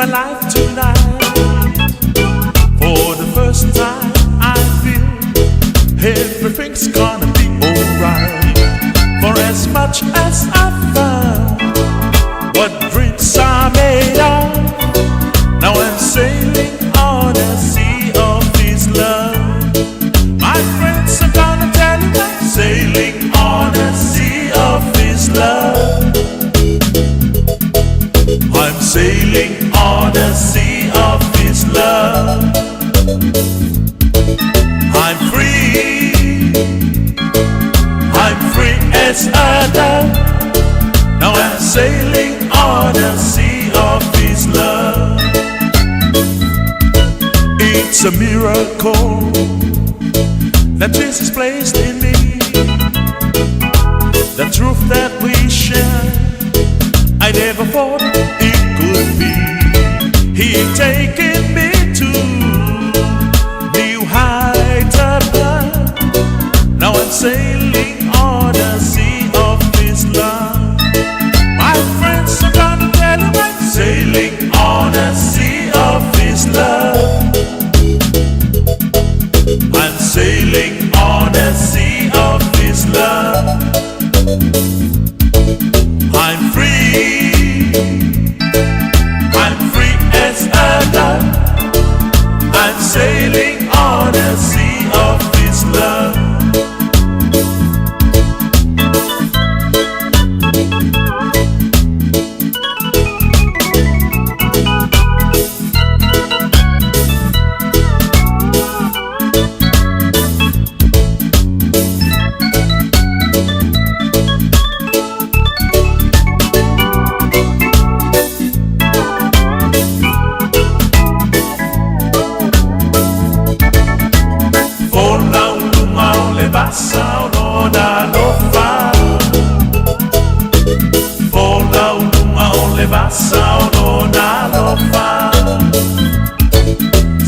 life tonight. For the first time, I feel everything's gonna be alright. For as much as I found what dreams are made of, now I'm sailing on a sea of this love. My friends are gonna tell you I'm sailing on a sea of this love. I'm sailing on a sea of His love. I'm free. I'm free as a dove. Now I'm sailing on a sea of His love. It's a miracle that Jesus placed in me. The truth that we share, I never thought it could be. He taken me to new heights above. Now I'm sailing on the sea of His love. My friends are gonna tell you I'm sailing on the sea of His love. I'm sailing on the sea of His love. I'm free. I'm free as a dove. I'm sailing on the sea of His love. Folau luga o le vasa o lona alofa. Folau luga o le vasa o lona alofa.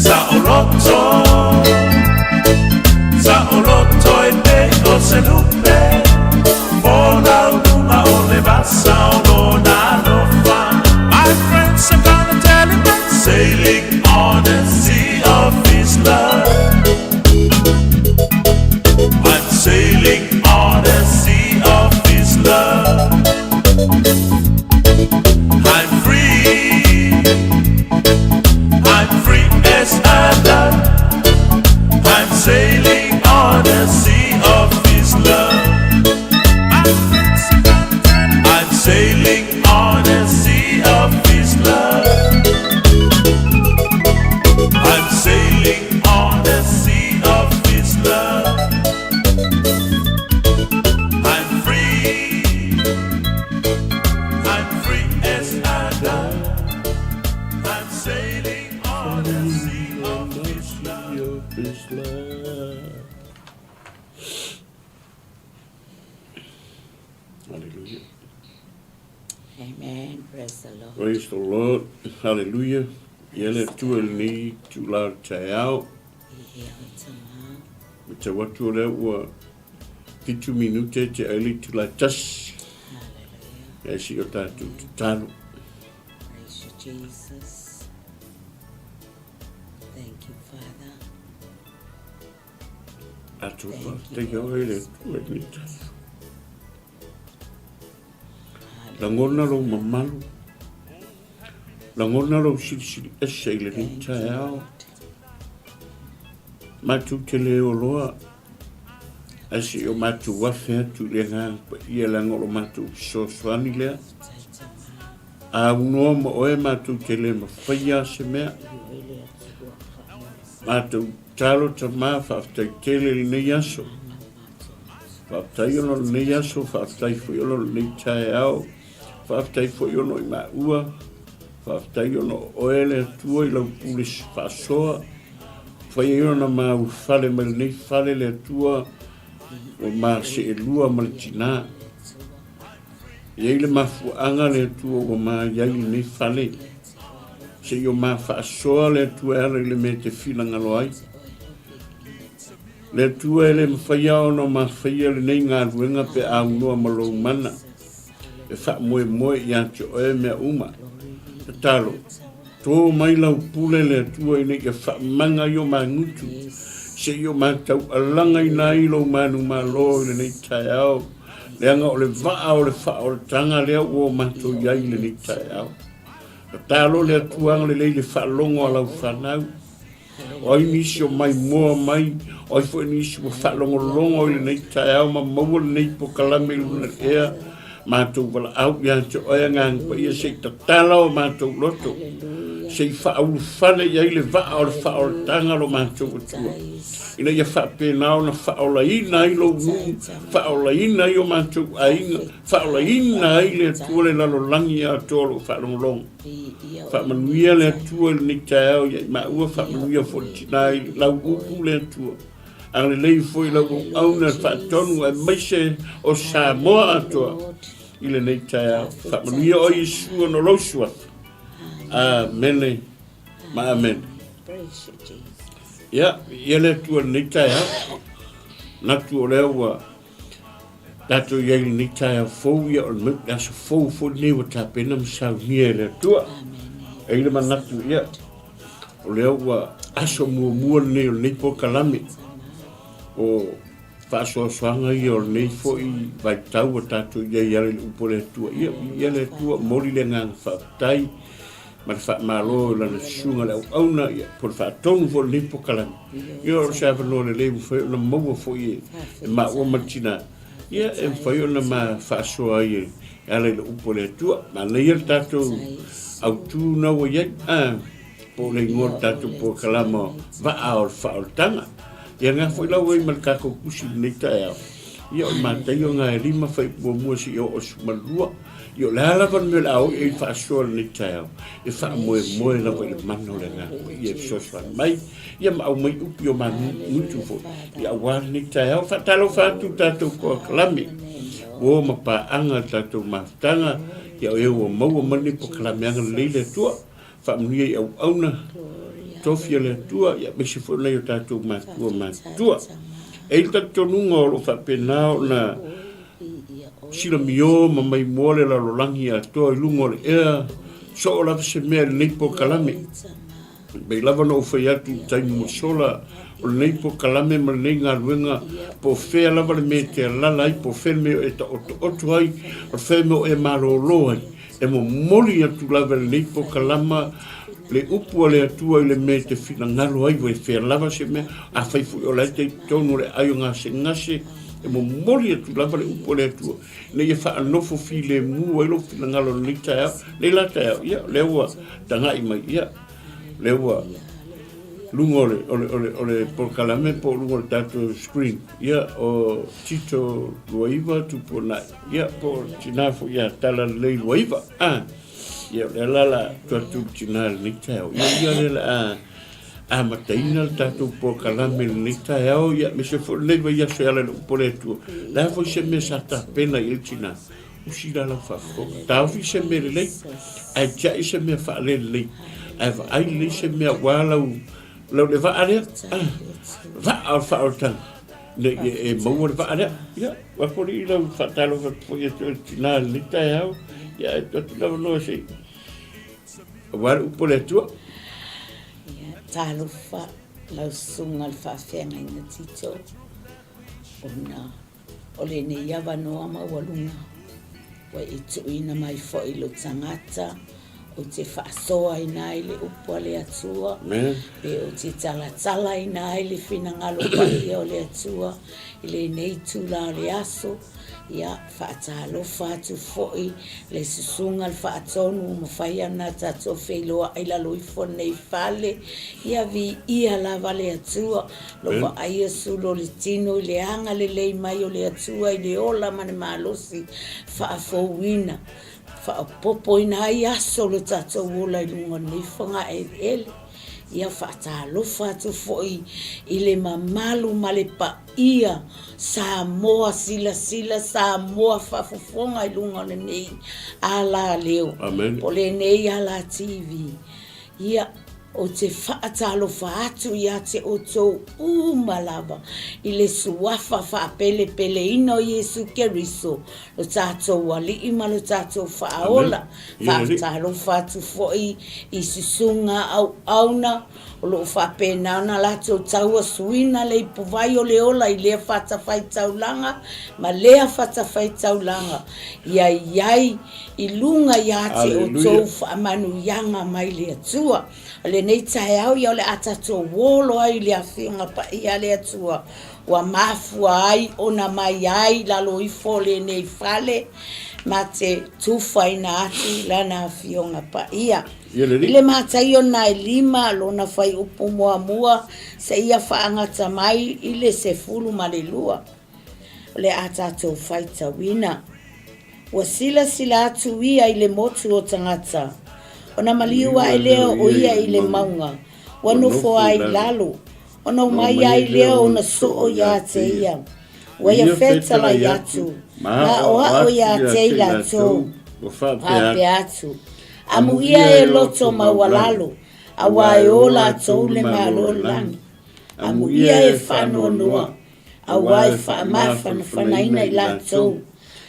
Saoloto, saoloto e pei o se lupe. Folau luga o le vasa o lona alofa. My friends are gonna tell him I'm sailing on the sea of his love. I'm sailing on the sea of his love. I'm free. I'm free as a dove. I'm sailing on the sea of his love. I'm sailing on the sea of his love. I'm sailing on the sea of his love. I'm free. I'm free as a dove. I'm sailing on the sea of his love. Of his love. Hallelujah. Amen. Praise the Lord. Praise the Lord. Hallelujah. Ia le Atua i lenei itula o le taeao. Ia o tama. Me tau atu o lea ua fitu minute te ai le itula e tasi. Hallelujah. Ia si o tātou tatalo. Praise you, Jesus. Thank you, Father. Atua Thank you, whātai au e le Atua i lenei taeao. Lagona lou mamalu, lagona lou silisili ese i lenei taeao. Matou te le oloa, ae se i o matou afe atu i le Agaga Paia leaga o lo matou fesoasoani lea. A aunoa ma oe matou te le mafaia se mea. Matou talo tama faafetai tele i lenei aso. Faafetai ona o lenei aso, faafetai foi ona o lenei taeao, faafetai foi ona o i maua, faafetai ona o oe le Atua i lau pule faasoa, fai ai ona mau fale mai lenei fale le Atua, ua ma seelua ma le tinā. E i ai le mafuaaga le Atua ua ma i ai lenei fale, se i o ma faasoa le Atua e ala i le mea e te finagalo ai. Le Atua e le mafai ona mafaia lenei galuega pe a aunoa ma lou mana e faamoemoe ia te oe mea uma. Tatalo, To mai lau pule le Atua ina ia faamaga i o magutu, se i o mataualagaina ai lou manumalo i lenei taeao, leaga o le vaa o le faaolataga lea ua o matou i ai i lenei taeao. Tatalo le Atua agalelei i le faalogo a lau fanau. O ai nisi o maimoa mai, o ai foi nisi ua faalogologo i lenei taeao ma maua lenei pokalame i luna ea, matou valaau ia te oe Agaga Paia se i tatala o matou loto, se i faaulufale i ai le vaa o le faaolataga lo matou Atua, ina ia faapena ona faaolaina ai lou nuu, faaolaina ai o matou aiga, faaolaina ai le Atua le lalolagi atoa o lo o faalogologo. Faamanuia le Atua i lenei taeao ia i maua, faamanuia foi le tina i lau upu le Atua. Agalelei foi lau auauna le faatonu aemaise o Samoa atoa i lenei taeao. Faamanuia oe Iesu ona o lou suafa. Amene ma amene. Ia, ia le Atua i lenei taeao. Manatu o lea ua Tatou i ai i lenei taeao fou, ia o le aso fou foi lenei ua tapena ma saunia e le Atua. E i le manatu, ia, o lea ua aso muamua lenei o lenei polokalame o faasoasoaga ia o lenei foi vaitau ua tatou i ai e ala i le upu a le Atua. Ia, viia le Atua, momoli le agaga faafetai ma le faamalo i lana susuga le auauna, ia, po o le faatonu foi o lenei polokalame. Ia, o se avanoa lelei ua mafai ona maua foi e maua ma le tina, ia, e mafai ona ma faasoa ai e ala i le upu a le Atua. Manaia le tatou autu na ua i ai, a, po o le igoa o le tatou polokalama Vaa o le Faaolataga. Ia, na foi la ua i ma le tatou tusi i lenei taeao. Ia, o le Mataio 5 fuaiupu muamua seia oo i le 12. Ia, o le a lava le mea o le a oo i ai le faasoa i lenei taeao, e faamoemoe lava i le mana o le Agaga Paia e fesoasoani mai, ia ma aumai upu i o magutu foi, ia aua lenei taeao. Faatalofa atu i le tatou polokalame, ua ma paaga le tatou mafutaga, ia o e ua maua mai lenei polokalame agalelei le Atua. Faamanuia i auauna, tofi a le Atua, ia aemaise foi nai o tatou matua matutua. E i ai le talitonuga o lo o faapena ona silamio ma maimoa le lalolagi atoa i luga o le ea, soo lava se mea i lenei polokalame. E pei lava ona ou fai atu i le taimi ua sola, o lenei polokalame ma lenei galuega, po o fea lava le mea e te alaala ai, po o fea le mea e taotooto ai, o fea le mea o e malolo ai, E momoli atu lava e lenei polokalama le upu a le Atua i le mea e te finagalo ai, ua e fea lava se mea, afai foi o la e te i totonu o le aai o gasegase, e momoli atu lava le upu a le Atua, ina ia faanofo filemu ai lou finagalo i lenei taeao, lenei la taeao, ia, o lea ua tagai mai, ia, lea ua luga o le, o le, o le, o le polokalame po o luga o le tatou screen, ia, o Tito Luaiva Tupuanai, ia, po o le tina foi ia Talalelei Luaiva, ah, ia, o lea la la tuu atu i le tina i lenei taeao, ia, ia lea la a amataina le tatou polokalame i lenei taeao, ia, aemaise foi o lenei vaiaso e ala i le upu a le Atua, le a foi se mea sa tapena i ai le tina, Usi la lau faafofoga. Taofi se mea lelei, ae tiai se mea faalelelei. Ae vaai lelei se mea aua lau, lau le vaa lea. Ah, vaa o le faaolataga. Ina ia e maua le vaa lea. Ia, ua foli'i lau faatalofa atu foi ia te oe le tina i lenei taeao. Ia, ae tuu atu le avanoa se i aua le upu a le Atua. Ia, talofa lau susuga i le faafeagaiga Tito, ona O lenei avanoa maualuga ua e tuuina mai foi i lou tagata ou te faasoaina ai le upu a le Atua, pe ou te talatalaina ai le finagalo paia o le Atua i lenei itula o le aso. Ia, faatalofa atu foi le susuga le faatonu ua mafai ona tatou feiloai i lalo ifo o lenei fale. Ia viia lava le Atua. Lo vaaia sulu o le tino i le agalelei mai o le Atua i le ola ma le malosi faafouina, faaopoopoina ai aso o lo tatou ola i luga o lenei fagaeleele. Ia faatalofa atu foi i le mamalu ma le paia Samoa silasila, Samoa faafofoga i luga o lenei alaleo, po o lenei ala TV. Ia. Ou te faatalofa atu ia te outou uma lava i le Suafa faapelepeleina o Iesu Keriso, lo tatou Alii ma lo tatou Faaola. Faatalofa atu foi i susuga auauna o lo o faapena ona latou tauasuina le ipuvai o le ola i lea fatafaitaulaga ma lea fatafaitaulaga, ia i ai i luga ia te outou faamanuiaga mai le Atua. O lenei taeao ia o le a tatou olo ai i le Afioga Paia a le Atua ua mafua ai ona mai ai i lalo ifo o lenei fale ma te tufaina atu Lana Afioga Paia. I le Mataio 5 lona fuaiupu muamua seia faagata mai i le 12, o le a tatou faitauina. Ua silasila atu ia i le motu o tagata, ona maliu ae lea o ia i le mauga, ua nofo ai i lalo, ona omai ai lea ona soo ia te ia. Ua ia fetalai atu, ma aʻoaʻo ia te i latou, faapea atu, Amuia e loto maualalo, auā e o latou le Malo o le lagi. Amuia e faanoanoa, auā e faamafanafanaina i latou.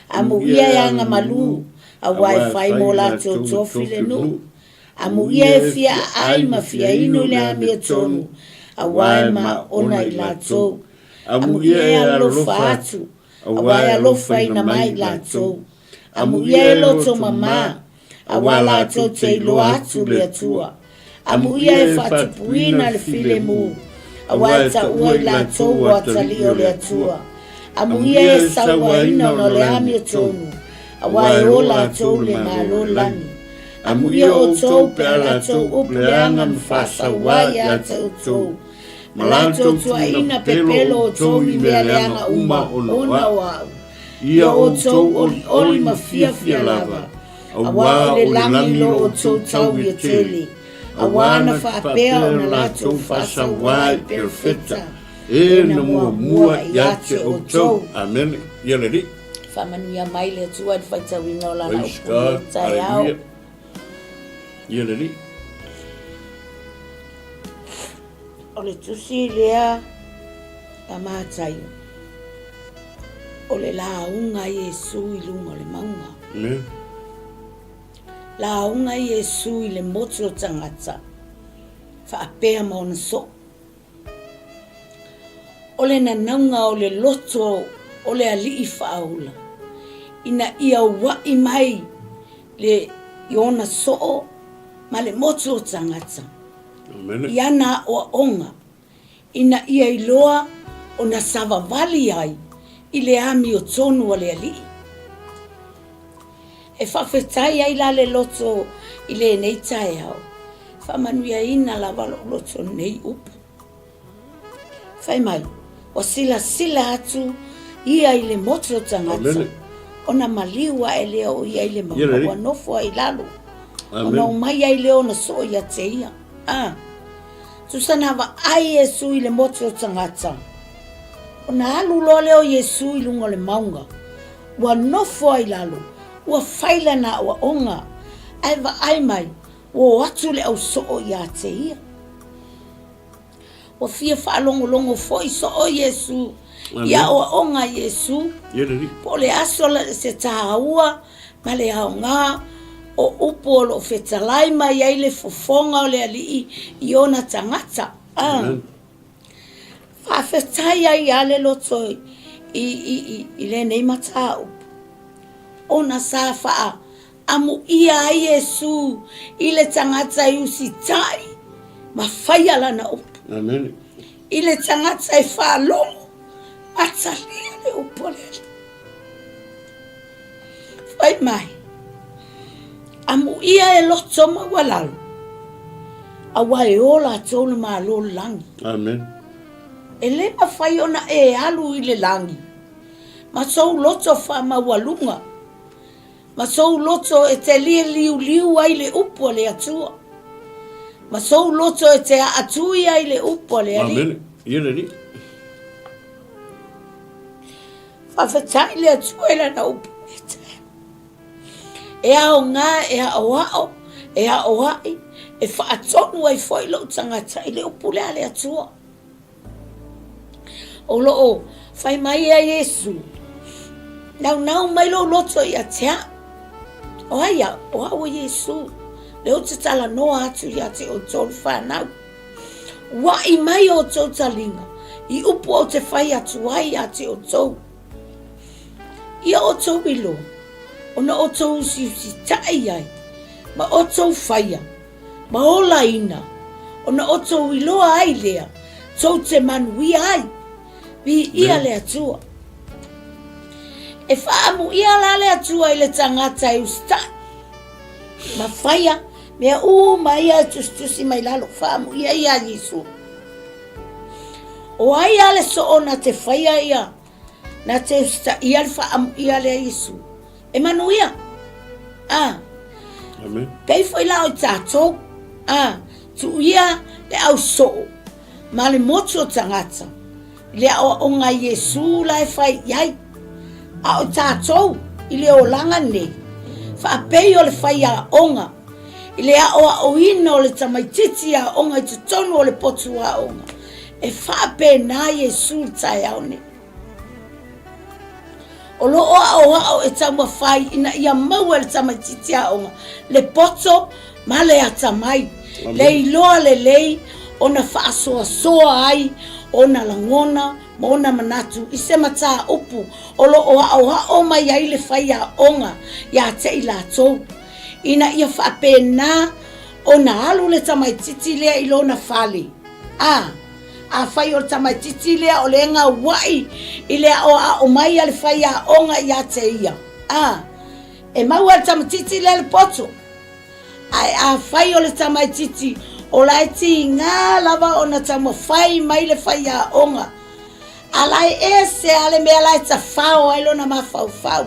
Amuia e agamalu, auā e fai mo latou tofi le nuu. Amuia e fia aai ma fia inu i le amiotonu, auā e maona i latou. Amuia e alofa atu, auā e alofaina mai i latou. Amuia e loto mamā, auā latou te iloa atu le Atua. Amuia e faatupuina le filemu, auā e taua i latou o atalii o le Atua. Amuia e sauaina ona o le amiotonu, auā e o latou le Malo lani. Amuia outou pe a latou upu leaga ma faasauā ia te outou, ma latou tuuaina pepelo outou i mea leaga uma ona o au. Ia outou olioli ma fiafia lava, auā o le lagi lo outou tauia tele, auā na faapea ona latou faasauā i perofeta e na muamua ia te outou. Amene. Ia le Alii. Faamanuia mai le Atua i le faitauina o Lana upu i lenei taeao. Ia le Alii. O le tusi lea a Mataio, o le lauga a Iesu i luga o le mauga. Amen. Lauga Iesu i le motu o tagata, faapea ma ona soo. O le nanauga o le loto o le alii faaola, ina ia ua'i mai le i ona soo ma le motu o tagata. I ana aoaoga ina ia iloa ona savavali ai i le amiotonu a le Alii. E faafetai ai la le loto i lenei taeao, faamanuiaina lava lou loto i lenei upu. Fai mai, ua silasila atu ia i le motu o tagata, ona maliu ae lea o ia i le mauga ua nofo ai i lalo, ona omai ai lea ona soo ia te ia. A, tusa na vaai Iesu i le motu o tagata, ona alu loa lea o Iesu i luga o le mauga, ua nofo ai i lalo, ua fai lana aoaoga, ae vaai mai, ua o atu le au soo ia te ia. Ua fia faalogologo foi soo Iesu i aoaoga a Iesu, po o le aso se taua ma le aoga o upu o lo o fetalai mai ai le fofoga o le Alii i ona tagata. Faafetai ai lava le loto i lenei mataupu, ona sa faa Amuia ai Iesu i le tagata e usitai ma faia lana upu. Amene. I le tagata e faalogo ma talia le upu a le Alii. Fai mai, amuia e loto maualalo, aua e o latou le Malo o le lagi. Amene. E le mafai ona e alu i le lagi ma sou loto faamaualuga. Ma sou loto e te liuliu ai le upu a le Atua, ma sou loto e te aatui ai le upu a le Alii. Amene. Ia le Alii. Faafetai le Atua i lana upu mete. E aoga e aoao, e aoai, E faatonu ai foi lou tagata i le upu lea a le Atua. O lo o fai mai ia Iesu, Naunau mai lou loto ia te au. O ai au? O au o Iesu, lea ou te talanoa atu ia te outou le fanau. Uaʻi mai outou taliga i upu ou te fai atu ai ia te outou. Ia outou iloa, ona outou usiusitaʻi ai, ma outou faia, ma olaina, ona outou iloa ai lea, tou te manuia ai. Viia le Atua. E faaamuia la le Atua i le tagata e usitai, ma faia mea uma ia e tusitusi mai lalo, faaamuia ia Iesu. O ai a le soo na te faia ia, na te usitaia le faaamuia lea Iesu? E manuia. A. Amen. Pei foi la o i tatou. A. Tuuia le au soo ma le motu o tagata i le aoaoga a Iesu la e fai i ai. A o tatou i le olaga nei, faapei o le faiaoga i le aoaoina o le tamaitiiti aoga i totonu o le potu aoga, e faapena Iesu i le taeao nei. O lo o aoao e taumafai ina ia maua e le tamaitiiti aoga le poto ma le atamai, le iloa lelei ona faasoasoa ai ona lagona ma ona manatu i se mataupu o lo o aoao mai ai le faiaoga ia te i latou, ina ia faapena ona alu le tamaitiiti lea i lona fale, a. Afai o le tamaitiiti lea o le gauaʻi i le aʻoaʻo mai a le faiaoga ia te ia, a e maua e le tamaitiiti lea le poto. Ae afai o le tamaitiiti o la e tiga lava ona taumafai mai le faiaoga, a la e ese lava le mea la e tafao ai lona mafaufau,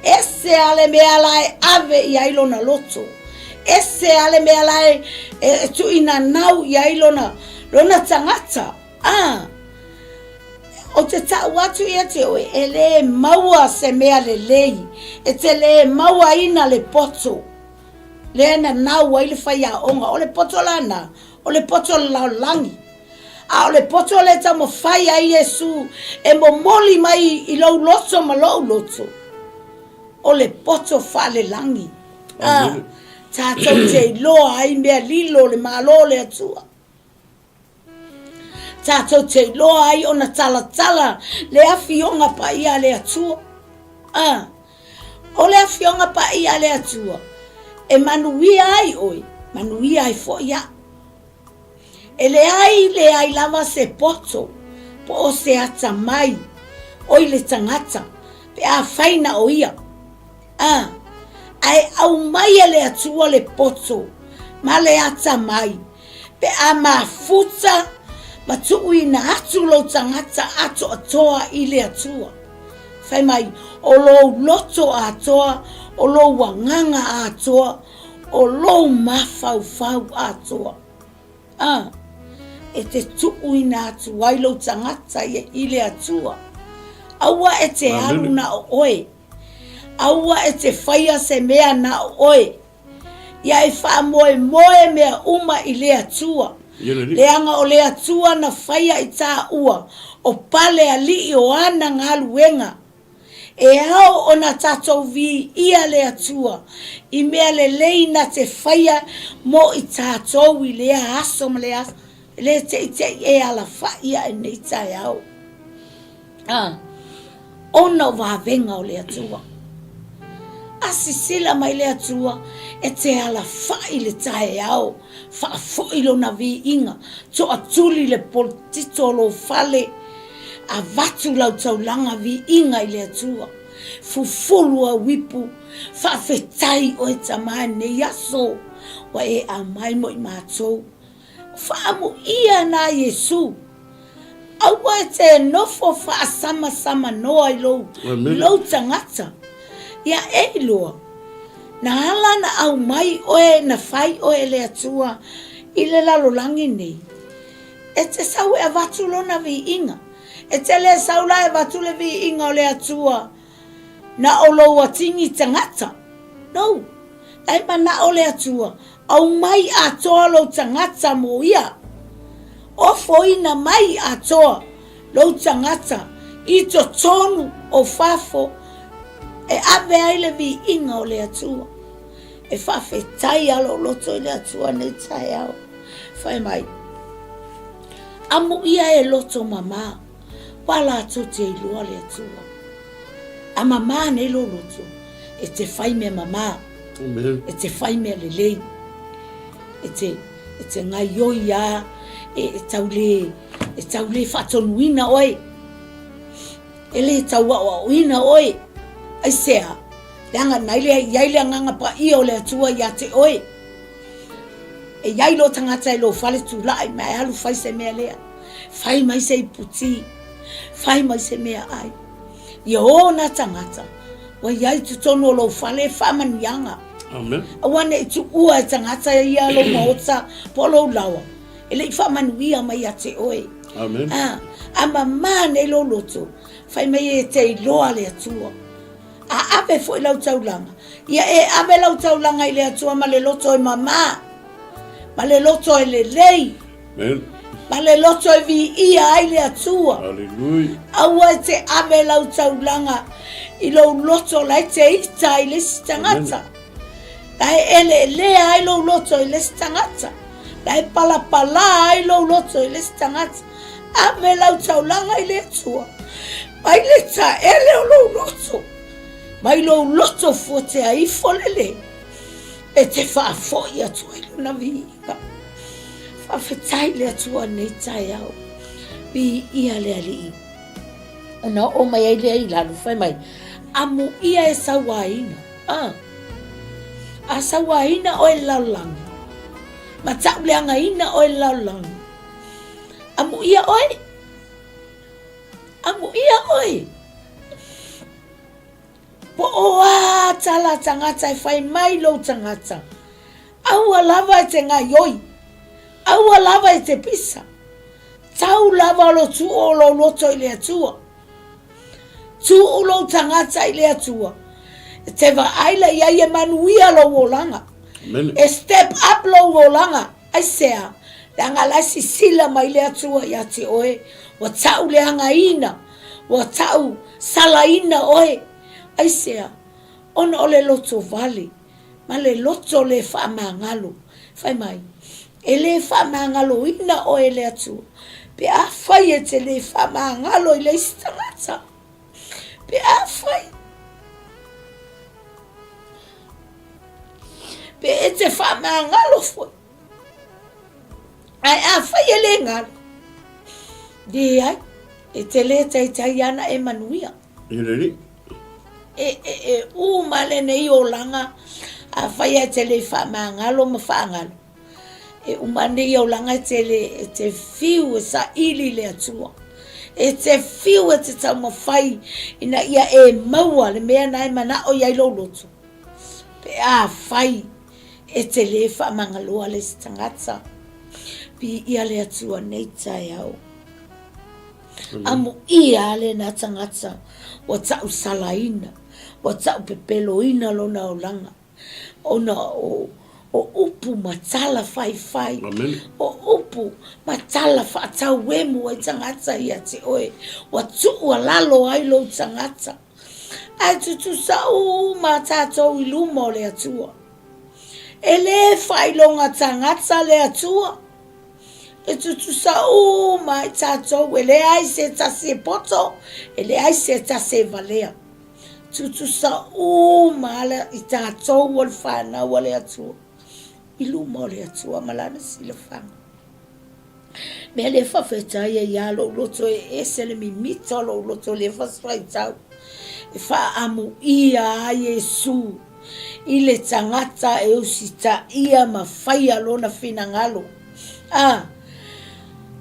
ese lava le mea la e ave i ai lona loto, ese lava le mea la e, e, e tuuinanau i ai lona, lona tagata. A, ou te tau atu ia te oe, e lē maua se mea lelei, e te lē mauaina le poto lea e nanau ai le faiaoga. O le poto lana, o le poto o le lalolagi. A o le poto lea e taumafai ai Iesu e momoli mai i lou loto ma lou loto, o le poto faalelagi. A, tatou te iloa ai mea lilo o le Malo o le Atua. Tatou te iloa ai ona talatala le Afioga Paia a le Atua. A, o le Afioga Paia a le Atua, e manuia ai oe, manuia ai foi au. E leai leai lava se poto po o se atamai o i le tagata pe afai na o ia. A, ae aumai e le Atua le poto ma le atamai pe a mafuta ma tuuina atu lou tagata atoatoa i le Atua. Fai mai, o lou loto atoa, o lou agaga atoa, o lou mafaufau atoa. A, e te tuuina atu ai lou tagata i le Atua. Aua e te alu na o oe. Aua e te faia se mea na o oe. Ia e faamoemoe mea uma i le Atua. Leaga o le Atua na faia i tāua, o pale alii o ana galuega. E ao ona tatou viia le Atua i mea lelei na te faia mo i tatou i lea aso ma lea aso, e le teʻiteʻi e alafaʻi aʻe nei taeao. A, ona o vavega o le Atua. A sisila mai le Atua e te alafaʻi le taeao, faafoʻi lona viiga, toatuli le polotito o lou fale, Avatu lau taulaga viiga i le Atua, fufulu au ipu, faafetai oe tama i lenei aso ua e aumai mo i matou. Faamuia na Iesu, aua e te nofo faasamsamanoa i lou, i lou tagata. Ia e iloa, na ala na aumai oe na fai oe e le Atua i le lalolagi nei, E te sau e avatu lona viiga. E te le sau la e avatu le viiga o le Atua na o lou atigi tagata. No. La e manao le Atua, aumai atoa lou tagata mo ia. Ofoina mai atoa lou tagata i totonu o fafo e ave ai le viiga o le Atua. E faafetai a lou loto i le Atua nei taeao. Fai mai, Amuia e loto mama, ua latou te iloa le Atua. A mama nei lou loto, e te fai mea mama, e te fai mea lelei, e te, e te gaioi a, e, e tau le, e tau le faatonuina oe, e le tau aoaoina oe. Aisea? Leaga na i ai le agaga paia o le Atua ia te oe. E i ai lou tagata i lou fale tulai mai alu fai se mea lea. Fai mai se iputi. Fai mai se mea ai. Ia o nā tagata ua i ai i totonu o lou fale e faamanuiaga. Amen. Aua ne i tuua e tagata ia lou maota po o lou laoa, e le i faamanuia mai ia te oe. Amen. A, a mamā nei lou loto, fai mai e te iloa le Atua. A ave foi lau taulaga, ia e ave lau taulaga i le Atua ma le loto e mamā, ma le loto e lelei, Amen. ma le loto e viia ai le Atua. Hallelujah. Aua e te ave lau taulaga i lou loto la e te ita ai le isi tagata. La e eleelea ai lou loto i le isi tagata. La e palapala ai lou loto i le isi tagata. Ave lau taulaga i le Atua, mai le taele o lou loto, mai lou loto fuatea ifo lelei, e te faafoi atu ai lona viiga. Faafetai le Atua nei taeao, viia le Alii. Ona oo mai ai lea i lalo, fai mai, amuia e sauaina. Ah. A sauaina oe i le lalolagi, ma tauleagaina oe i le lalolagi, Amuia oe! Amuia oe! Po o a tala tagata e fai mai lou tagata, aua lava e te gaioi, aua lava e te pisa, tau lava o lo tuu o lou loto i le Atua. Tuu lou tagata i le Atua, e te vaai la iai e manuia lou olaga. E step up lou olaga. Aisea? Leaga la e sisila mai le Atua ia te oe, ua tau leagaina, ua tau salaina oe. Aisea? Ona o le loto vale ma le loto le faamagalo. Fai mai, e le faamagaloina oe e le Atua, pe afai e te le faamagalo i le isi tagata. Pe afai Pe e te faamagalo foi. Ae afai e le galo, leai, e te le taitai ana e manuia. E lelei. E, e, e uma lenei olaga, afai e te le faamagalo ma faagalo, e uma nei olaga e te, le, e te fiu e saili i le Atua. E te fiu e te taumafai ina ia e maua le mea na e manao i ai lou loto. Pe afai e te lē faamagaloa le isi tagata, piia le Atua nei taeao. Amuia lena tagata ua tausalaina, ua taupepeloina lona olaga, ona o o upu ma tala faifai, o upu ma tala faatauemu ai tagata ia te oe, ua tuualalo ai lou tagata. Ae tutusa uma tatou i luma o le Atua. E lē faailoga tagata le Atua. E tutusa uma ai tatou, e leai se tasi e poto, e leai se tasi e valea. Tutusa uma ala i tatou o le fanau a le Atua, i luma o le Atua ma Lana silafaga. Mea lea faafetai ai lava lou loto e ese le mimita o lou loto lea faitau e faaamuia ai Iesu i le tagata e usitaia ma faia lona finagalo. A,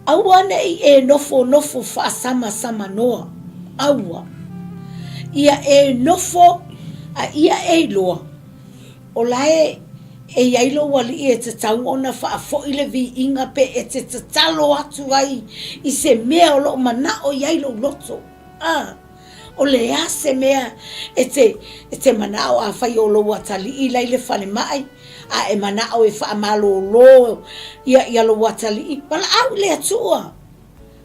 aua ne i e nofonofo faasamasamanoa, aua. Ia e nofo a ia e iloa O la e e i ai lou alii e tatau ona faafoi le viiga pe e te tatalo atu ai i se mea o lo o manao i ai lou loto. A! O le a se mea e te, e te manao afai o lou atalii la i le falemai, a e manao e faamalōlō ia, ia lou atalii, valaau i le Atua.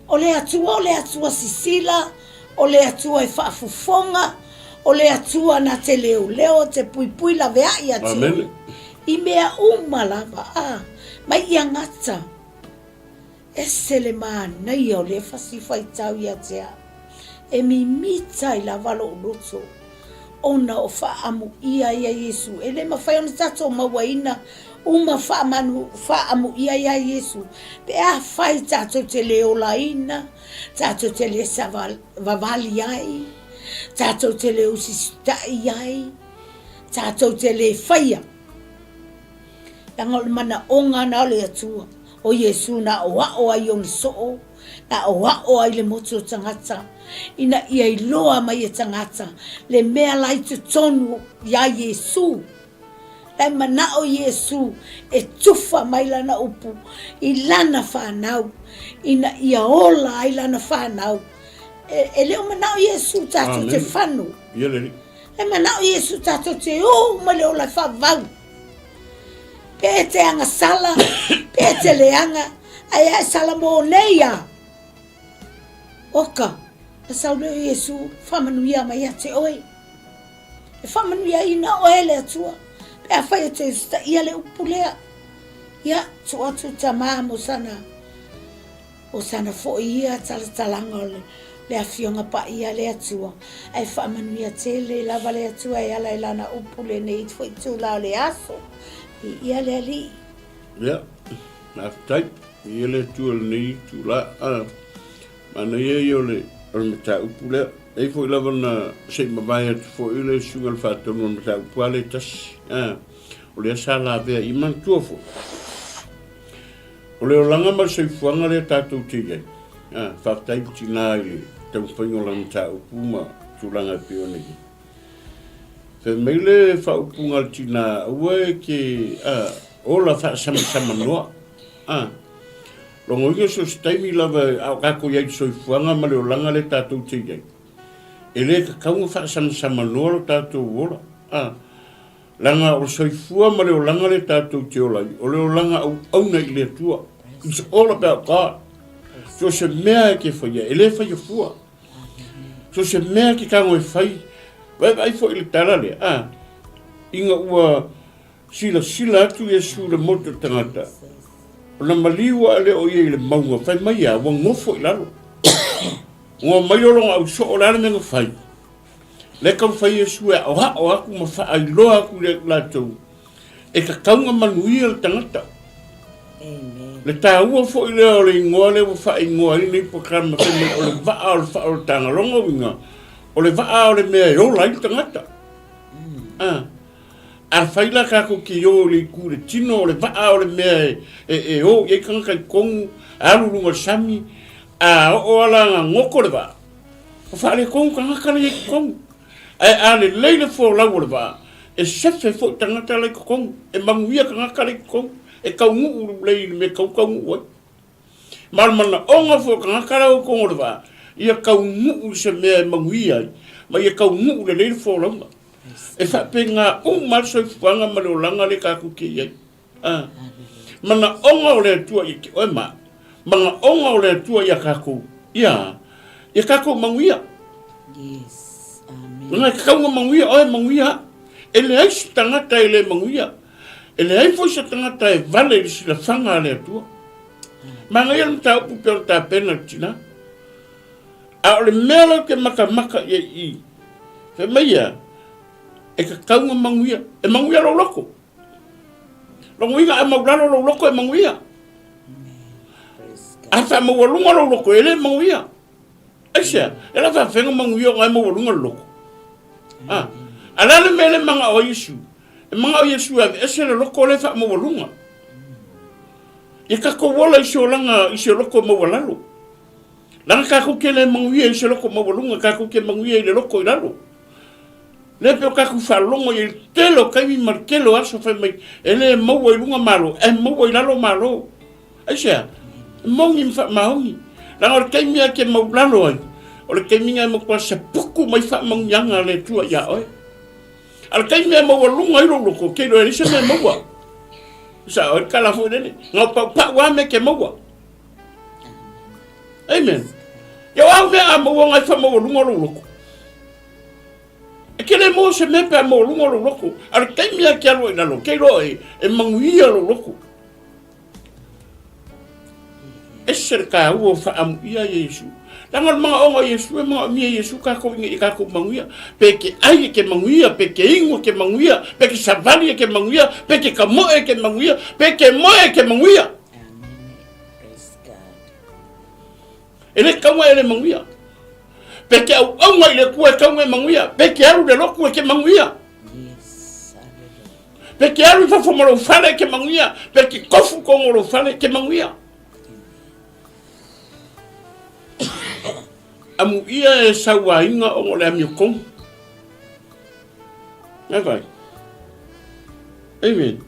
O le Atua o le Atua sisila, o le Atua e faafofoga, o le Atua na te leoleo, te puipui laveai ia te oe. I mea uma lava, a, mai ia gata. Ese le manaia o lea fasi faitau ia te au. E mimita ai lava lou loto, ona o faaamuia ia Iesu. E le mafai ona tatou mauaina uma faamanu, faaamuia ia Iesu, pe afai tatou te le olaina, tatou te le savavali ai, tatou te le usisitai ai, tatou te le faia. Leaga o le manaoga na o le Atua, o Iesu na aoao ai i ona soo, na aoao ai le motu o tagata, ina ia iloa mai e tagata le mea la i totonu iā Iesu. La e manao Iesu e tufa mai lana upu i lana fanau, ina ia ola ai lana fanau. E, e le o manao Iesu tatou te fano. E manao Iesu tatou te o uma le ola e faavavau. Pe e te agasala, pe e te leaga, ae a e sala mō nei a. Oka, na sau lea o Iesu, faamanuia mai ia te oe. E faamanuiaina oe e le Atua, pe afai e te usitaia le upu lea. Ia, tuu atu tamā mo sana. O sana foi ia talatalaga o le Afioga Paia a le Atua, ae faamanuia tele lava le Atua e ala i Lana upu lenei foi itula o le aso. Viia le Alii. Ia, faafetai. Viia le Atua i lenei itula. A, manaia ia o le, o le mataupu lea. E i ai foi lava na se i mavae atu foi le suiga o le faatonu o le mataupu lava lea e tasi. A, o lea sa lavea i manatua foi. O le olaga ma le soifuaga lea tatou te i ai, a, faafetai i le tina i le taumafaiga o lana mataupu ma tulaga e pei ona i ai. Fai mai le faaupuga a le tina, aua e te, a, ola faasamasamanoa, a. Lona uiga so o se taimi lava a o tatou i ai i le soifuaga ma le olaga lea tatou te i ai, e le tatau ona faasamasamanoa lo tatou ola, a. Leaga o le soifua ma le olaga lea tatou te ola ai, o le olaga auauna i le Atua. It's all about God. So se mea e te faia, e le faia fua. So se mea e te tago e fai, vaevaai foi i le tala lea, a, ina ua silasila atu Iesu i le motu o tagata, ona maliu ae lea o ia i le mauga, fai mai a, ua nofo i lalo. Ua mai o lona ausoo, o le a le mea na fai? Lea e taumafai Iesu e aoao atu ma faailoa atu i latou, e tatau ona manuia le tagata. Le taua foi lea o le igoa lea ua faaigoa ai lenei polokalame fai mai o le vaa o le faaolataga. Lona uiga, o le vaa o le mea e ola ai le tagata. A, afai la tatou te o i le itu i le tino, o le vaa o le mea e o i ai tagata i totonu, alu i luga o le sami, a oo lava la ina goto le vaa, Ua faaletonu tagata la i totonu. Ae a lelei le folau o le vaa, e sefe foi tagata la i totonu, e manuia tagata la i totonu, e taunuu lelei i le mea e tatau ona taunuu ai. Ma o le manaoga foi o tagata la i totonu o le vaa, ia taunuu i se mea e manuia ai, ma ia taunuu lelei le folauga. E faapena uma lava le soifuaga ma le olaga lea tatou te i ai. A. Manaoga o le Atua ia te oe ma au. Manaoga o le Atua ia tatou, ia, ia tatou manuia. Yes. Amen. Leaga e tatau ona manuia oe, manuia au. E leai se tagata e le manuia. E leai foi se tagata e vale i le silafaga a le Atua. Manaia le mataupu pei ona tapena e le tina. A o le mea la ou te matamata i ai i i, fai mai ia, e tatau ona manuia. E manuia lou loto. Lona uiga a maulalo lou loto e manuia. A faamaualuga lou loto e le manuia. Aisea? E la faafefea ona manuia ona e maualuga le loto. A, a le a le mea le manao ai Iesu? E manao Iesu e aveese le loto lea faamaualuga. Ia tatou ola i se olaga, i se loto maualalo. Leaga tatou te le manuia i se loto maualuga, tatou te manuia i le loto i lalo. Lea pei o tatou faalogo i ai i le tele o taimi ma le tele o aso fai mai e le maua i luga Malo ae maua i lalo Malo. Aisea? E moni ma faamaoni. Leaga o le taimi lava e te maulalo ai, O le taimi lena e matua sapuku mai faamanuiaga a le Atua ia oe. A o le taimi e maualuga ai lou loto, ke iloa e leai se mea e maua. Sa oe kala foi lele. Ngau pau pau a me ke maua. Amen. Ia o au mea a maua ngai fa maualuga lou loto. E ke le maua se mea pe a maualuga lou loto. A o le taimi a ke alu ai lalo, ke iloa e, e manuia lou loto. Ese le taua o faaamuia ia Iesu. Leaga o le manaoga o Iesu e manaomia e Iesu tatou ina ia tatou manuia. Pe ke ai e ke manuia, pe ke inu e ke manuia, pe ke savali e ke manuia, pe ke kamoe e ke manuia, pe ke moe e ke manuia. E le taua e le manuia. Pe ke auaunga i le Atua e taua e manuia, pe ke alu i le lotu e ke manuia. Pe ke alu i fafo ma lou fale ke manuia, pe ke kofu tonu o lou fale ke manuia. Amuia e sauaina ona o le amiotonu. Ngai vai. Amen.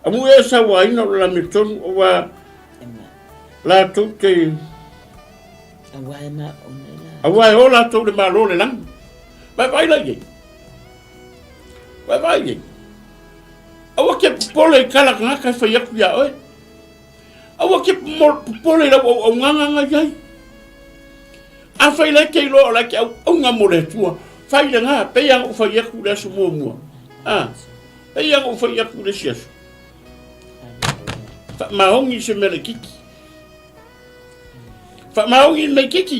Amuia e sauaina o le amiotonu aua latou te aua e o latou le Malo o le lagi. Vaivai la i ai. Vaivai i ai. Aua ke popole i kala tagata e fai atu iā oe. Aua ke popole i lau auaunaga na i ai. Afai la e te iloa o la e te auauna mo le Atua, fai lena, pei lava ona ou fai atu i le aso muamua. A, pei lava ona ou fai atu i le isi aso. Faamaoni i se mea laitiiti. Faamaoni i le mea itiiti.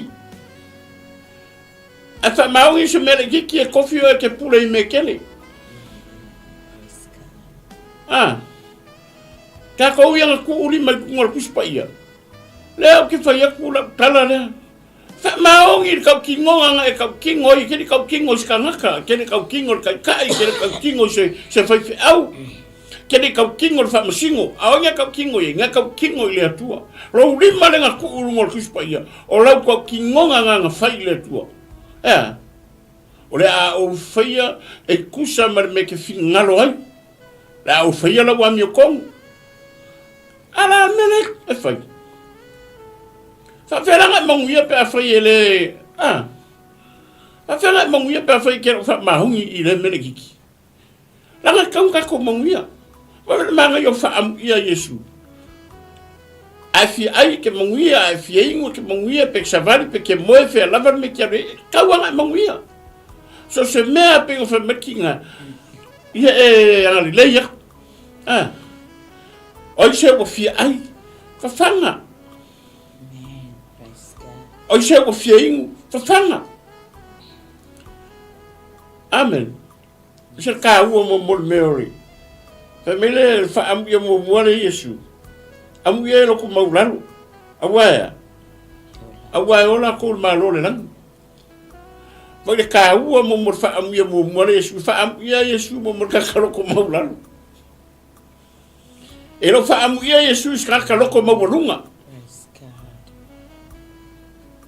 Ae faamaoni se mea laitiiti e kofi oe e te pule i mea tele. A, tatou ia na tuu lima i luga o le Tusi Paia, lea ou te fai atu lau tala lea. Faamaoni i le tautinoga na e tautino ai, e te le tautino i se tagata, e te le tautino i le taitai, e te le tautino i se, se faifeau, e te le tautino i le faamasino. A o ai na tautino i ai? Na tautino i le Atua. Lou lima lea na tuu i luga o le Tusi Paia, o lau tautinoga na na fai i le Atua. E a? O le a ou faia e tusa ma le mea e te finagalo ai. O le a ou faia lau amiotonu. A la le mea lea e fai. Faafefea la ona e manuia pe afai e le, a? Faafefea la e manuia pe afai e te lou faamahuni i lea mea laitiiti? Leaga e tatau ona tatou manuia. Vaai le manaia o faaamuia Iesu. A e fia ai e te manuia, a e fia inu e te manuia, pe savali, pe te moe, fea lava le mea e te alu ai, e tatau lava ona e manuia. So se mea pei ona fai mai tiga, ia e agalelei aku. A, o ai se ua fia ai, fafaga. O ai se ua fia inu, fafaga. Amen. Se taua mo mo le mea o le. Fai mai le faaamuia muamua le Iesu. Amuia e loko maulalo. Aua e a? Aua e ola latou i le Malo o le lagi. Mai le taua mo mo le faaamuia muamua le Iesu. Faaamuia Iesu mo mo le tagata loko maulalo. E le o faaamuia Iesu i se tagata loko maualuga.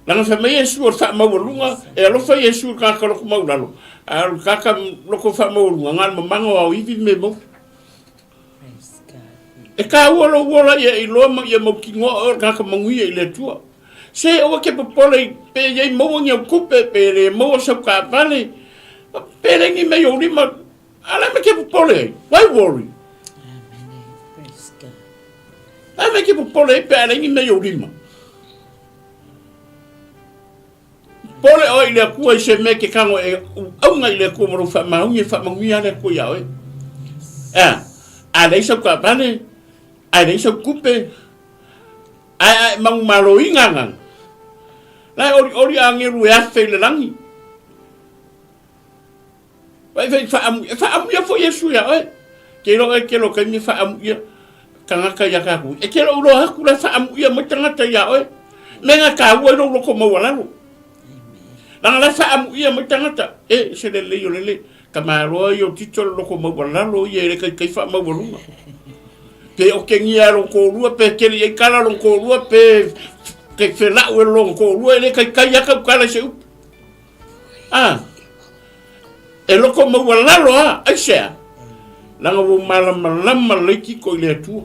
Leaga fai mai Iesu o le faamaualuga, e alofa Iesu i le tagata loko maulalo, a o le tagata loko faamaualuga, na o le mamaga o aoivi le mea e maua. E taua lou ola ia iloa ma ia mautinoa oe o le tagata manuia i le Atua. Se aua ke popole i pe i ai maua ni au tupe, pe le maua sau taavale, pe leai ni mea i ou lima, a le a mea ke popole ai? Why worry? Le a mea ke popole ai pe a leai ni mea i ou lima? Pole oe i le Atua i se mea ke kago e auga i le Atua ma lou faamaoni e faamanuia le Atua iā oe. Ea, a leai sau taavale, a leai sau tupe, ae a e manumaloina agaga, la e olioli agelu e afe i le lagi. Vai fai faaamuia, e faaamuia foi Iesu iā oe. Ke iloa oe tele o taimi e faaamuia tagata iā tatou. E te le o iloa atu la e faaamuia mai tagata iā oe. Mea na taua ai lou loto maualalo. Leaga la e faaamuia mai tagata, e se lelei o lele tamaloa ia o Tito le loto maualalo ia e le taitai faamaualuga. Pe otegia e lou toalua, pe tele i ai tala lou toalua, pe felau e lou toalua, e le taitai lava tautala i se upu. A, e loko maualalo a, aisea? Leaga ua ou malamalama lelei tito i le Atua.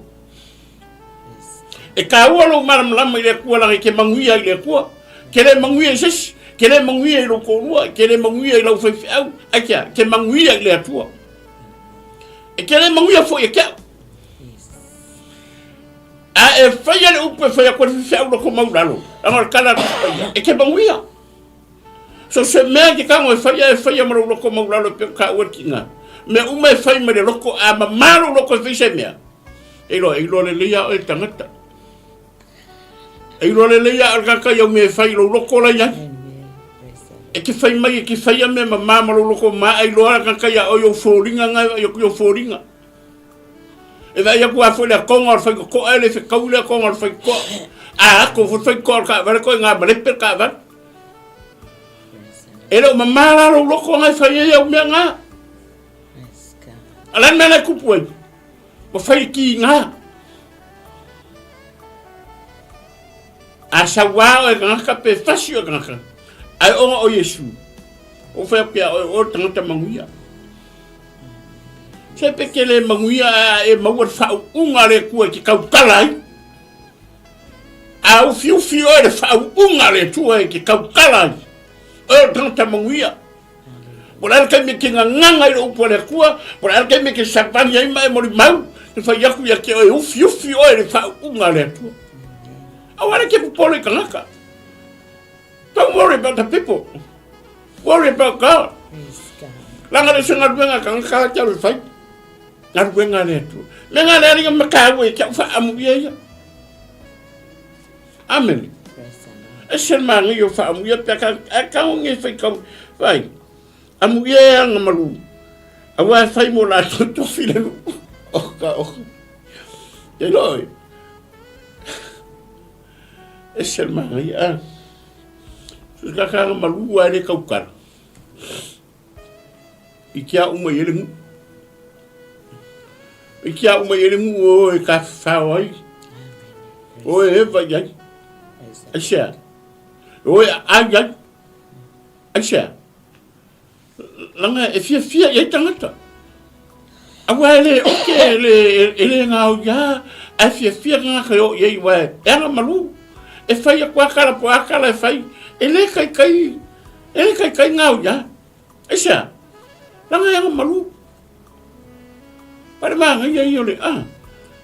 E taua lou malamalama i le Atua leaga e te manuia i le Atua. Ke le manuia i se isi, ke le manuia i lou toalua, ke le manuia i lau faifeau, aisea? E te manuia i le Atua. E te le manuia foi e te au. A e faia le upu e fai atu ai le faifeau loto maulalo, leaga o le tala a le Tusi Paia, e te manuia. So se mea e te tago e faia, e faia ma lou loto maulalo e pei ona taua le tiga. Mea uma e fai mai le loto, a mamā lou loto e fai se mea, e iloa, e iloa lelei lava oe e le tagata. E iloa lelei lava oe e le tagata i au mea e fai i lou loto la i ai. E te fai mai, e te faia mea mamā ma lou loto mamā, ae iloa le tagata ia oe i ou foliga na e vaai atu i ou foliga. E vaai atu a foi le atoga o le faitotoa e le fetaui le atoga o le faitotoa. A ato foi le faitotoa o le taavale koe ngā malepe le taavale. E le o mamā la lou loto na e fai ai au mea ngā. A le mea na e kupu ai, ua fai le ki ngā. A sauā oe tagata pe fasi oe tagata, ae ona o Iesu, o whai atu ia oe o le tagata manuia. Se pe ke le manuia a e maua le faauuga a le Atua e te tautala ai. A ufiufi oe le faauuga a le Atua e te tautala ai. Oe o le tagata manuia. Po o le a le taimi e te gagaga i le upu a le Atua, po o le a le taimi e te savali ai ma e molimau, e fai atu ia te oe, ufiufi oe i le faauuga a le Atua. Aua le te popole i tagata. Don't worry about the people. Worry about God. Leaga le se galuega a tagata la te alu e fai. Galuega a le Atua. Mea nga le alii ma taua ia te au faaamuia ia. Amene. Ese le manaia o faaamuia pe a ka a ka onge fai kau fai. Amuia e aga malu. Aua e fai mo latou tofi le nuu. Oka oka. Te loe. Ese le manaia. Ah. So se ka aga malu a le kaukala. I kia uma i ele nuu. I kia uma i ele nuu o e ka whao ai. O e ewa i ai. Aisea. O e ai ai. Aisea. Langa e fiafia i ai tangata. Aua e le oke, e le, e le ngao ia, ae fiafia tagata e o i ai, ua e aga malu. E fai aku a kala po a kala e fai, e le kaikai, e le kaikai ngao ia. Aisea? Langa e aga malu. Pare māngaia ia o le, ah,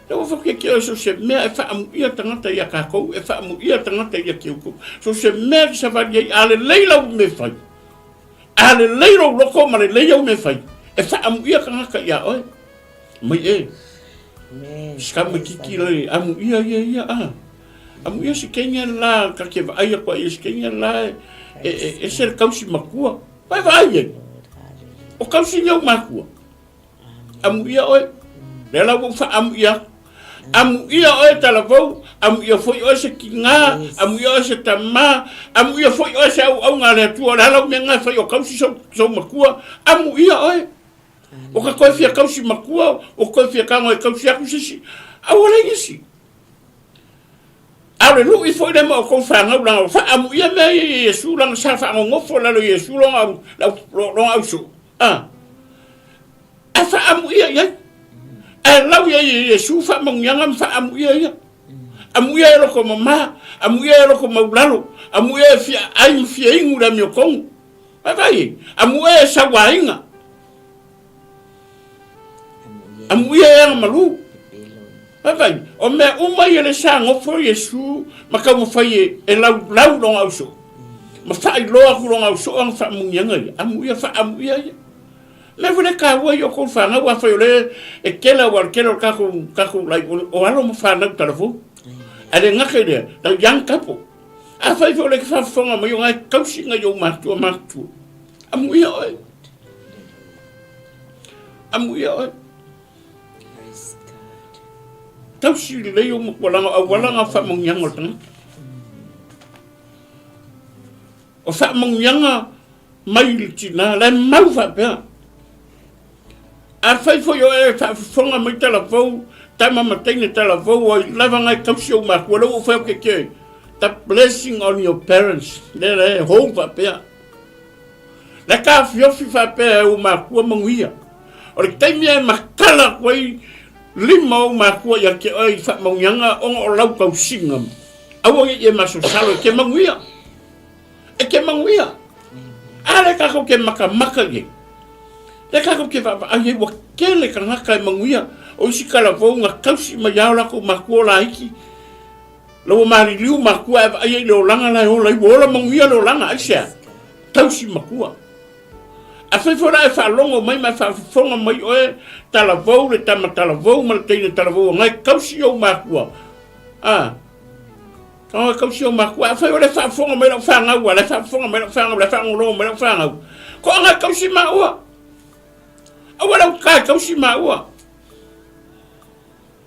le ua whakeke o so se mea e whaamuia tangata ia kākou, e whaamuia tangata ia ki oukou. So se mea ki sawari ai, a le lei lau me whai. A lelei lou loko ma lelei au mea fai, e faaamuia tagata iā oe. Mai e. Sikamakiki le amuia ia ia a. Amuia se kenya la ka ke vaai aku ai se kenya la e e e se le kausi makua. Vai vaai ai. O kausi ni au makua. Amuia oe. Lea la ua ou faaamuia atu. Amuia oe talavou, amuia foi oe se tiga, amuia oe se tama, amuia foi oe se auauga a le Atua, o le a lau mea lena e fai o kausi sou, sou matua, amuia oe. O ka koe fia kausi matua, o koe fia tago e kausi atu se isi, aua le isi. A o le luʻi foi lea ma outou fanau leaga ua faaamuia mea ia ia Iesu leaga sa faagogofo i lalo o Iesu lona, lona ausoo. A. Ae faaamuia i ai. Ae lau i ai e Iesu faamanuiaga ma faaamuia ia. Amuia e loko mama, amuia e loko maulalo, amuia e fia ai ma fia inu le amiotonu. Vaivai e, amuia e sauaina. Amuia e agamalu. Vaivai, o mea uma ia le sa gofo Iesu ma taumafai e, e laulau lona ausoo. Ma faailoa atu lona ausoo ana faamanuiaga ia. Amuia, faaamuia ia. Mea foi le taua ia o kou fanau afai o le e tele aua o le tele o le tatou tatou like o alo ma fanau talavou. Ae le gata i lea, the young couple. Afai foi o le faafofoga mai o ngai tausi ngai ou matua matutua. Amuia oe. Amuia oe. Tausi lelei ou matua leaga o auala na o faamanuiaga o le tagata. O faamanuiaga mai i le tina, la e mau faapea. Afai foi o e faafofoga mai talavou, tama ma teine talavou, ai lava ngai tausi ou makua, lea ua ou fai atu ke the blessing on your parents, lea la e hou faapea. La ka fiofi faapea e ou makua manuia. O le taimi e matala atu ai lima ou makua ia te oe i faamanuiaga ona o lau tausiga. Aua ne i e masalosalo e te manuia. E ke manuia. A lea kākou ke makamaka i ai. Lea kākou ke vaavaai ai ua kele kangaka e manuia. O isi talavou na tausi mai a o lakou makua o laiki. La ua maliliu makua e vaai ai i le olaga la e ola ai. Ua ola manuia le olaga, aisea? Tausi makua. Afai foi la e faalogo mai ma e faafofoga mai oe talavou le tama talavou ma le teine talavou aga e tausi ou makua. A, Aua e tausi ou makua. Afai o le faafofoga mai lau fanau, a le faafofoga mai lau fanau, le faalogologo mai lau fanau, ko aga e tausi maua. Aua lau ka e tausi maua.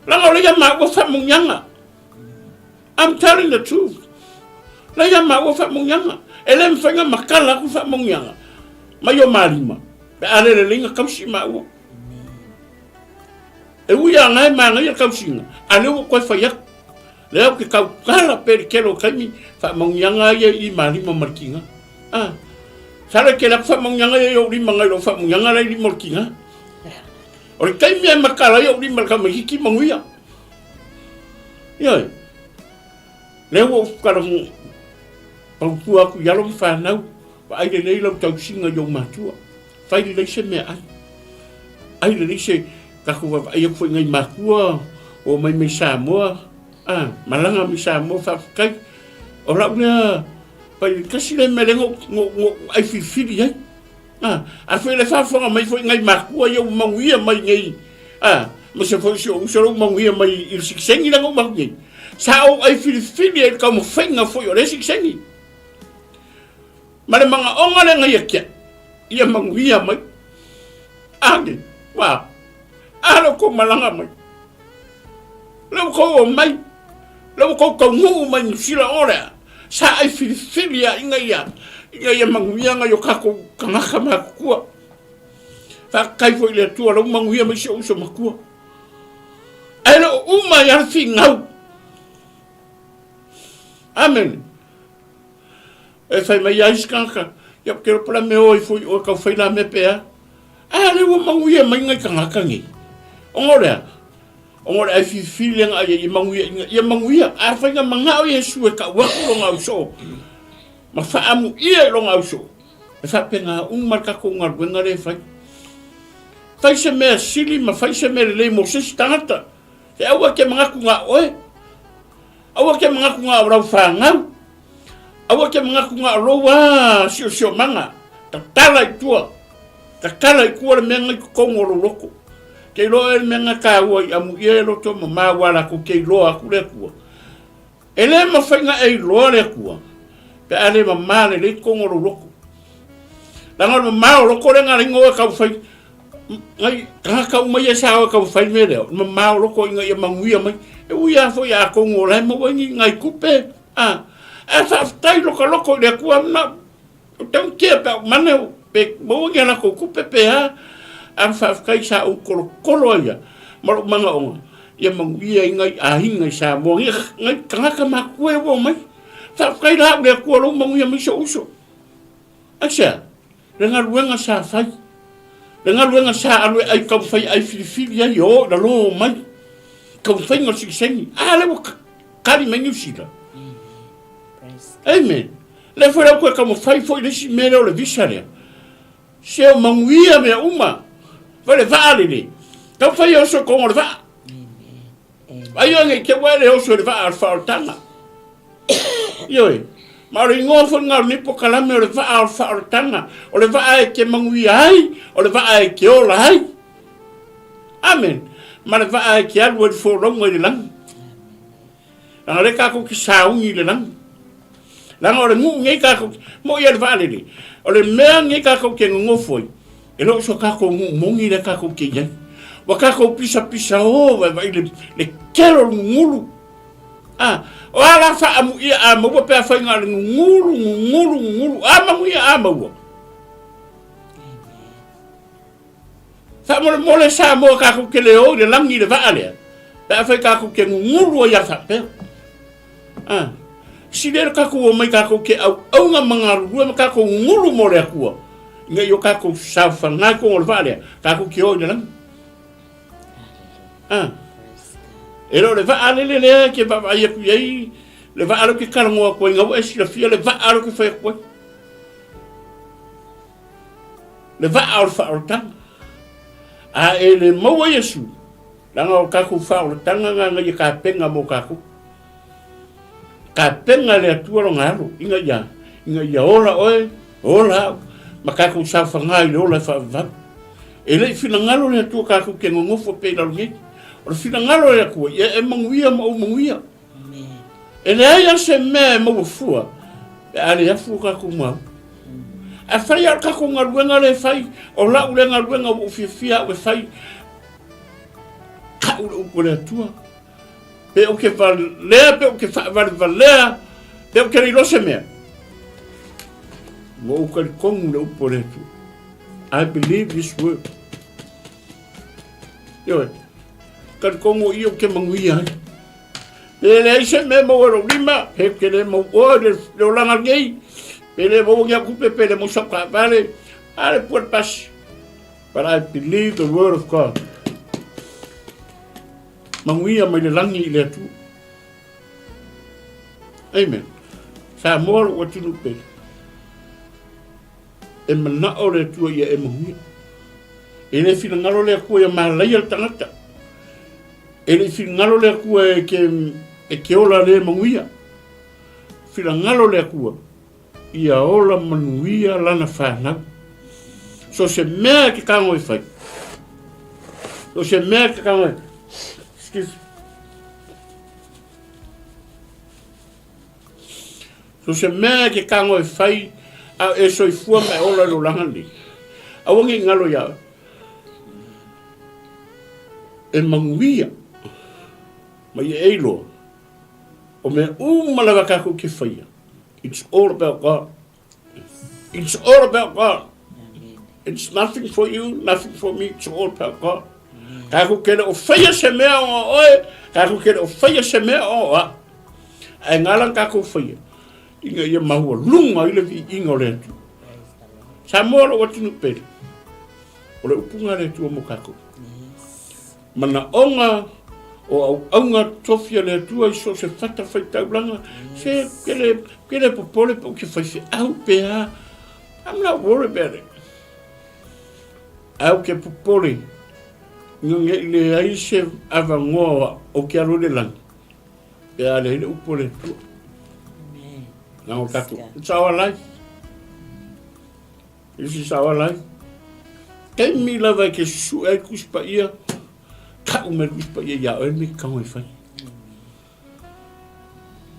Laga o le ia maua faamuniaga. I'm telling the truth. La ia maua faamuniaga. E le mafai na matala atu faamuniaga mai o malima. Pe a le lelei na tausi maua. E ui a ngae manaia tausiga, a lea ua toe fai atu. Lea ou te tautala pe le tele o taimi, faamauniaga ia i malima ma le tiga. Ah, sala e tele atu faamauniaga ia i ou lima nai lou faamauniaga la i lima o le tiga. O le taimi e matala ai ou lima i le tamaititi manuia. Ioe. Lea ua ou tala fautua atu i alo ma fanau, vaai lelei lau tausiga i ou matua. Fai lelei se meaai. Ai lelei se tatou vaavaai atu foi i nai matua o omai mai Samoa, a, malaga mai Samoa, faafetai. O lau lea pai tasi lea mea lea na ou ai filifili ai. A, a foi le faafofoga mai foi nai matua ia ua manuia mai nei, a, ma se foi si ou uso lea ua manuia mai i le sikisengi lea na uma atu nei. Sa ou ai filifili ai i le taumafaiga foi o lea sikisengi. Ma le manaoga lea na ia te au, ia manuia mai. Ane, ua, a lo kou malaga mai. Le ua kou o mai, le ua kou taunuu mai Niu Sila o lea, sa ai filifili a ina ia, ina ia manuia nai o kakou tagata matutua. Faafetai foi i le Atua la ua manuia mai si ou uso matua. Ae le o uma ai a le finau. Amene. E fai mai ai isi tagata, ia ou te iloa po o le a mea o ai foi oe tau fai la mea pe a. A lea ua manuia mai nai tagata nei. Ona o le a? Ona o le ai filifili lea na ai ai ia manuia ina ia manuia. Afai na manao Iesu e tau atu lona ausoo ma faaamuia i lona ausoo, e faapena uma le tatou galuega lea e fai. Fai se mea sili ma fai se mea lelei mo se isi tagata. E aua e te manatu na o oe. Aua te manatu na o lau fanau. Aua te manatu na o lou a siosiomaga. Tatala i tua. Tatala i tua le mea na i totonu o lou loto. Ke iloa e le mea na taua i amuia e loto ma maua latou ke iloa atu le Atua. E le mafai na e iloa le Atua pe a le mama lelei totonu o lou loto. Leaga o le mama o loko lea na ala ai ona oe tau fai nai tagata uma ia sa oe tau fai le mea lea, o le mama o loko ina ia manuia mai. E ui lava foi atonu o la e maua ai ni nai tupe, a, ae faafetai lokaloko i le Atua na ou tautia pe a ou mane pe maua ni a latou tupe pe a, ae faafetai sa ou tolotolo ai lava ma lou manaoga ia manuia ai nai aiga i Samoa, nai tagata matutua ia ua omai. Faafetai la au i le Atua o lea ua manuia mai si ou uso. Aisea? Le galuega sa fai, le galuega sa alu e ai taumafai ai filifili ai e o i lalo mai, taumafaiga o le siliseni. A lea ua kali mai Niu Sila. Amen. Lea foi la ua toe taumafai foi le isi mea lea o le visa lea. Se o manuia mea uma. Fai le vaa lelei. Taumafai e oso i totonu o le vaa. Ai oe nei te ua e le oso i le vaa o le faaolataga. Ioe. Ma o le igoa foi lena o lenei polokalame o le vaa o le faaolataga. O le vaa e te manuia ai, o le vaa e te ola ai. Amen. Ma le vaa e te alu ai le folauga i le lagi. Leaga lea tatou te sauni i le lagi. Leaga o le nuu nei tatou, mo ia le vaalele, o le mea nei tatou te nonofo ai, e le o so tatou nuu moni lea tatou te i ai. Ua tatou pisapisa o vaivai le, le tele o le gugulu. A, o a la faaamuia a maua pe afai na o le gugulu, gugulu, gugulu, a manuia a maua. Faamolemole Samoa tatou te le o i le lagi i le vaa lea, pe afai tatou te gugulu ai a faapea. A, sili ai le tatou omai tatou te auauna ma galulue ma tatou gugulu mo le Atua, ina ia o tatou saofaga i totonu o le vaa lea, tatou te o i le lagi. A, e le o le vaa lele lea e te vaavaai atu i ai, le vaa lea ou te talanoa atu ai, na ua e silafia le vaa lea ou te fai atu ai. Le vaa o le faaolataga. A e le maua Iesu, leaga o tatou faaolataga na na ia tapena mo tatou. Tapena e le Atua lona alo, ina ia, ina ia ola oe, ola au, ma tatou saofaga i le ola e faavavau. E le i finagalo le Atua tatou te nonofo pea i lalo nei. O le finagalo o le Atua, ia e manuia ma ou manuia. E leai lava se mea e maua fua pe a le afu o tatou mau. A fai lava o le tatou galuega lea e fai, o lau lea galuega ua ou fiafia au e fai, tau le upu a le Atua. Pe ou te valea, pe ou te faavalevalea, pe ou te le iloa se mea. Ua ou talitonu le upu a le Atua. I believe this word. Ioe, talitonu o i ou te manuia ai. Pe leai se mea maua e lou lima, pe te le mau oe le, le olaga nei, pe le maua ni au tupe, pe le maua sau taavale, a le pua le pasi. But I believe the word of God. Manuia mai le lagi i le Atua. Amen. Samoa lou atunuu pele. E manao le Atua ia e manuia. E le finagalo le Atua ia malaia le tagata. E le finagalo le Atua e ke, e ke ola le manuia. Finagalo le Atua ia ola manuia lana whanau. So se mea e ke kango e whai. So se mea e ke kango e... Excuse me. So se mea e ke kango e whai a e soifua ma e ola i lo langa nei. Aua nge ngalo ia oe. E manuia ma ia e iloa o mea uma lava kākou ke whaia. It's all about God. It's all about God. It's nothing for you, nothing for me, it's all about God. Kākou ke le o whaia se mea o oe, kākou ke le o whaia se mea o a. Ae ngā kākou whaia, ina ia maualuga i le viiga o le Atua. Samoa lou atunuu pele, o le upuga a le Atua mo kākou. Manaoga o auauna tofi a le Atua i so o se fatafaitaulaga, se ke le, ke le popole pe ou te faifeau pe a. I'm not worried about it. Ae ou te popole, ina ne i leai se avanoa ou te alu i le lagi, Pe a leai le upu a le Atua. Leaga o tatou, it's our life. This is our life. Taimi lava e ke susue ai Tusi Paia, tau mai le Tusi Paia ia oe me ke kago e fai.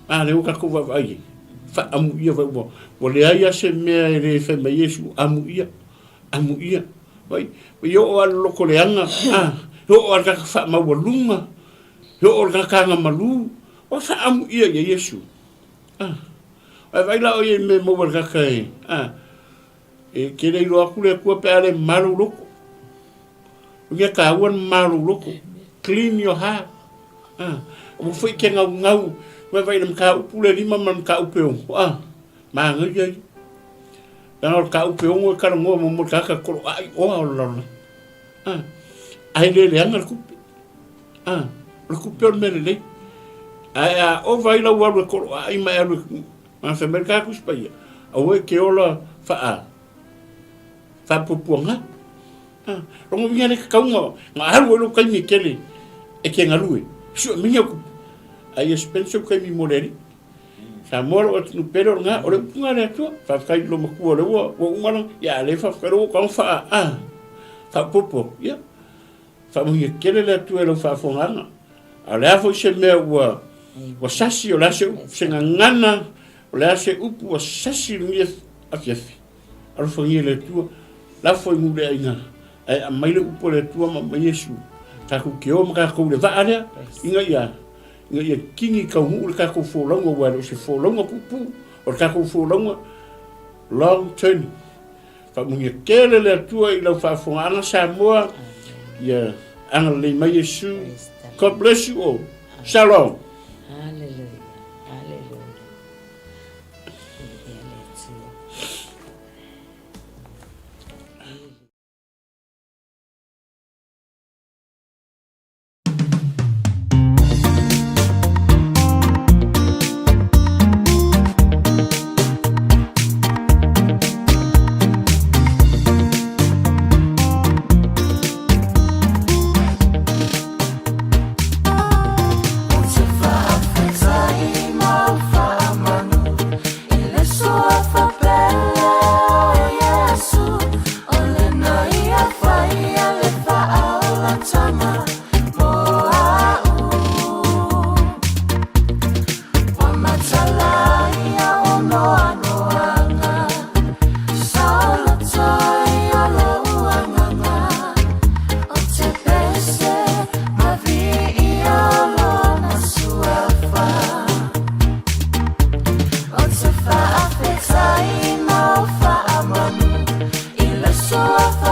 A lea ua tatou vaavaai ai, faaamuia vai ua, ua leai lava se mea e le fai mai Iesu, amuia, amuia. Vai, vai oo lava le loko leaga, a, e oo lava le tagata faamaualuga, He oo le kakanga malu, ua faaamu ʻia ia Iesu. Ah. Ae vaai la ʻoe i mea e maua i le kaka e, ah, e ke le iloa atu le Atua pe a le mama lou loko. O mea kāua le mama lou loko. Clean your heart. Ah. Ua foi ke ngaungau, ua vaai i le mataupu le lima ma le mataupu e ono. Ah. Mānaia ia. Leaga o le mataupu e ono e talanoa mo le tagata koloaʻi oa o le lalolagi. Ah. Ae le leaga le tupe. Ah, o le tupe o le mea lelei. Ae a ova ai lau alu e koloaʻi ma e alu e ma fai mai le Tusi Paia, aua e ke ola faa faapuapuaga. Ah, lona uiga le tatau na alu ai lou taimi e tele e ke galue. Sue mai au kupu. Ae ia spend seu taimi mo le Alii. Samoa lou atunuu pele o lena, o le upu lena a le Atua. Faafetai i lou matua o lea ua uma lana, ia a le faafetai lea ua tau faa, ah, faaopoopo. Ia. Faamanuia tele le Atua i lau faafofogaaga. A o le a foi se mea ua, ua sasi, o le a se upu, se gagana, o le a se upu ua sasi i lenei afiafi, alofagia e le Atua, lafo i nuu-le-aiga, ae aumai le upu a le Atua ma aumai Iesu. Tatou te o ma tatou i le vaa lea, ina ia, ina ia kini taunuu le tatou folauga, aua e le o se folauga puupuu, o le tatou folauga long journey. Faamanuia tele le Atua i lau faafofogaaga Samoa. Ia agalelei mai Iesu. God bless you all. Shalom. Hallelujah. Hallelujah. Viia le Atua. Suafa.